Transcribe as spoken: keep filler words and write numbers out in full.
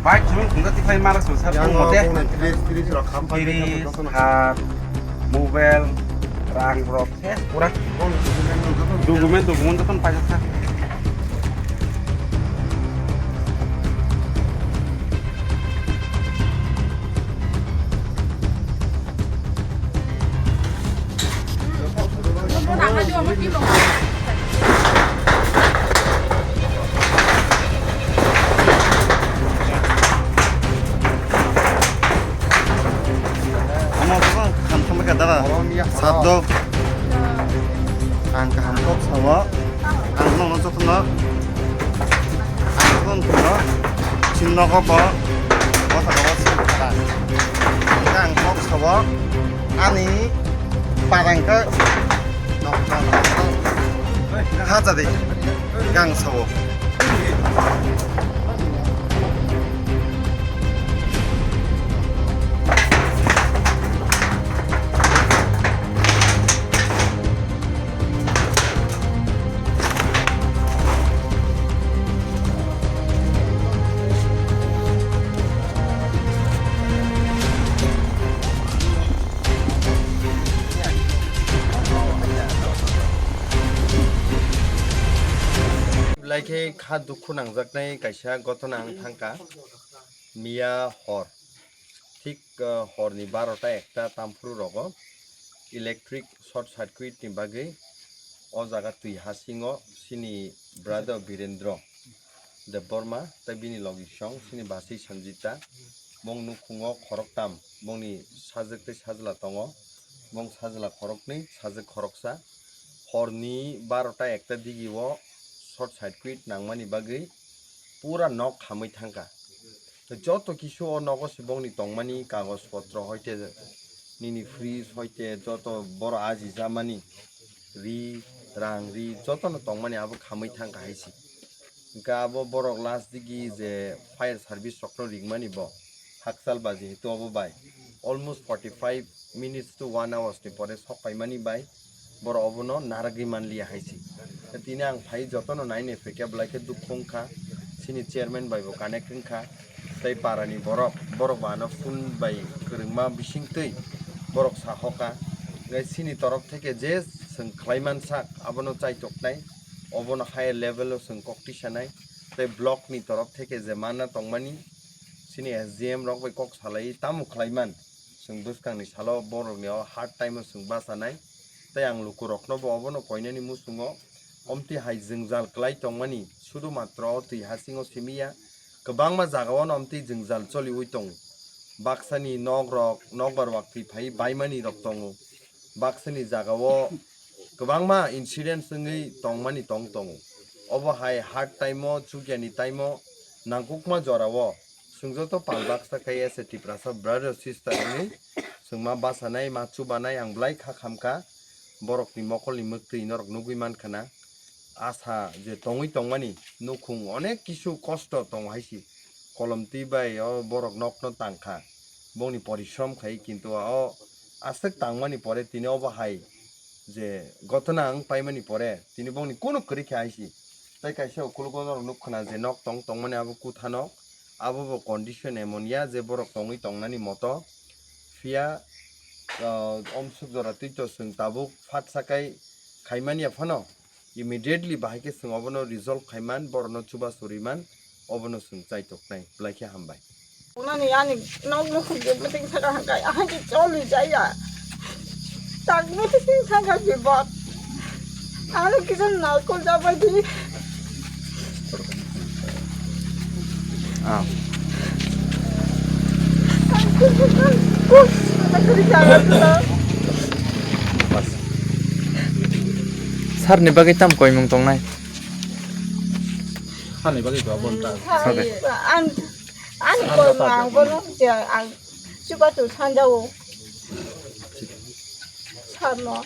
Bike thumung thumung tipai mara sung sar yang thumung mo te. Tiris, tiris rok kham pai. Tiris, khap, mobile, rang rok. Eh, pura document, document joto paijak kha. Omo baba, kham thangbai kha dara. Sabdo. Ang kaham kok sao. Ang nono jotono. Ang jotono thwino. Chini nogo bo. Bo saka bo sini kha. Ang kok sao. Ani parang khe. Haja de. Gang sao. Belai khe kha dukhu nangjaknai kaisa gotona ang thangkha. Miya hor, thik, ah, horni barota ekta tamphuru rogo electric short circuit ni bagwi o jaga twi hasingo chini brother Birendra Debbarma tei bini logisong chini bachwi Sanjita, bong nukhungo khoroktam, bongni sajwk tei sajla tongo, bong sajla khoroknwi, sajwk khoroksa. Horni barota ekta digio short circuit nangmani bagwi pura nok khamwi thangkha. Joto kisu o nogo se bongni tongmani kagoj potro hoite nini fridge hoite joto boro aji jamani ri, rang ri jotono tongmani abo khamwi thangkha hai se. Hwnkhe abo borok last digi je fire service rokno ringmani bo hakchal ba jehetu obo bai almost forty five minutes to one hours ni pore sok paimani bai borok obono naragwi manliya hai se. Tini ang phai jotono nainai phaikha belai khe dukhu wngkha, chini chairman bai bo connect wngkha. Tei parani borok, borok bo ano phone bai kwrwngma bisingtwi borok sahoka. Tei chini torof theke je chwng khlaiman sak abono chaitoknai, obono higher level o chwng kok tisanai. Tei block ni torof theke je mana tongmani chini S D M rok bai kok salai tamo khlaiman, chwng bwskangni salo borokni o hard time o chwng bachanai. Tei ang lukurokno bo obono koinani muchungo omtwi hai jwngjal kwlai tongmani sudu matro o twi hasingo simiya. Kwbangma jagao no omtwi jwngjal choliwi tongo. Baksani nok rok, nokbar waktwi phai baimani rok tongo. Baksani jagao kwbangma incidents wngwi tongmani tong tongo. Obo hai hard time o, chukyani time o, nangkukma jorao chwng joto pal baksa khai as a Tiprasa brother sister wngwi chwng ma bachanai, ma chubanai ang belai kha khamkha. Borokni mokolni mwktwi norok nugwi mankha na. Asa je tongwi tongmani nukhung onek kisu kosto tongo hai se. Kolom twi bai o borok nokno tangkha. Bongni porishrom khai kintu o aswk tangmani pore tini obo hai je gotona wng paimani pore tini bongni kunu kwrwi kha hai se. Tei kaisa ukuluk o norok nuk khna je nok tong tongmani abo kutha nok. Abo bo condition emon ya je borok tongwi tongnani moto. Phiya, ah, omsuk jora twi to chwng tabuk phat sakai khaimani ya phano. Immediately bahai khe chwng obono resolve khaiman, borokno chubachu riman, obono chwng chaitoknai. Belai khe hambai. Nani ani nok nukhung je meeting thaka hangkai, ahai je choli jaya. Tak meeting thaka bibak. Ano kisa narkol jabai di. Ah. Sir ni bagwi tam koimung tongnai? Sir ni bagwi ba bon ta. Sir ni. An, an koimung ang bono je ang chubachu sanjao. Sir no.